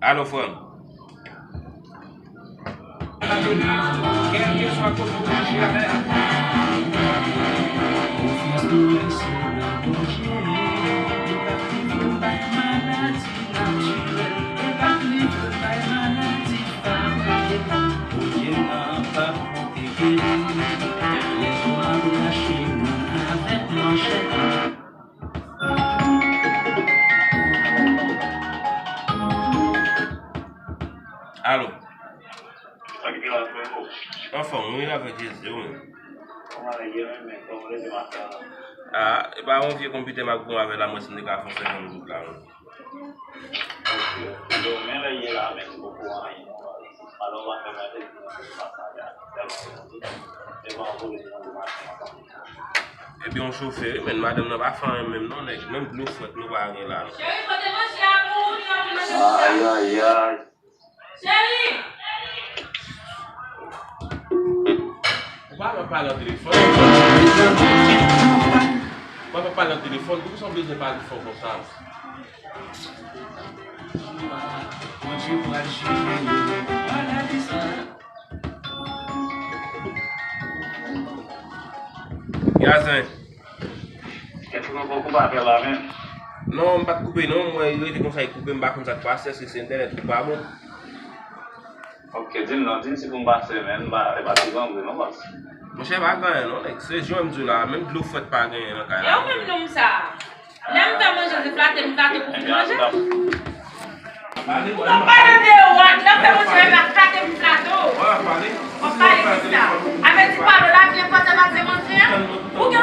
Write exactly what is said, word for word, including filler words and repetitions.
Alo, frè m. Alo. Anfòm, wi, avèk Jezi, wi. Ah, e pa yon vye konpitè m ap goumen avè l la, mwen si m te ka fè yon senkant goud la, wi. Ebyen, yon chofè, wi, men madanm nan pa fè anyen menm non, nèg. Menm dlo frèt nou pa gen la, non. Ayayay. Cheri! Ou pa pale nan telefòn. Ou pa pale nan telefòn. Poukisa w bezwen pale fò konsa? Yazen. Kèt ou nan koupe apèl la menm? Non, m pa t koupe non, mwen rete konsa e koupe, m pa konn sa k pase, èske se entènèt ou pa bon? Ok, di m non, di m si pou m pase, men m pa, e pa ti grangou non, bòs. Monchè, pa gen anyen non, nèg. Se jan m di w la, menm dlo frèt pa genyen nan kay la. E ou menm nonm sa? Lè m fè manje, se flate m flate pou vin manje? Ou pa pale de wòd, lè m fè manje, se flate m flate w. W ap pale konsa. Avè di pale la, byen pòte pase manje an. Ou gen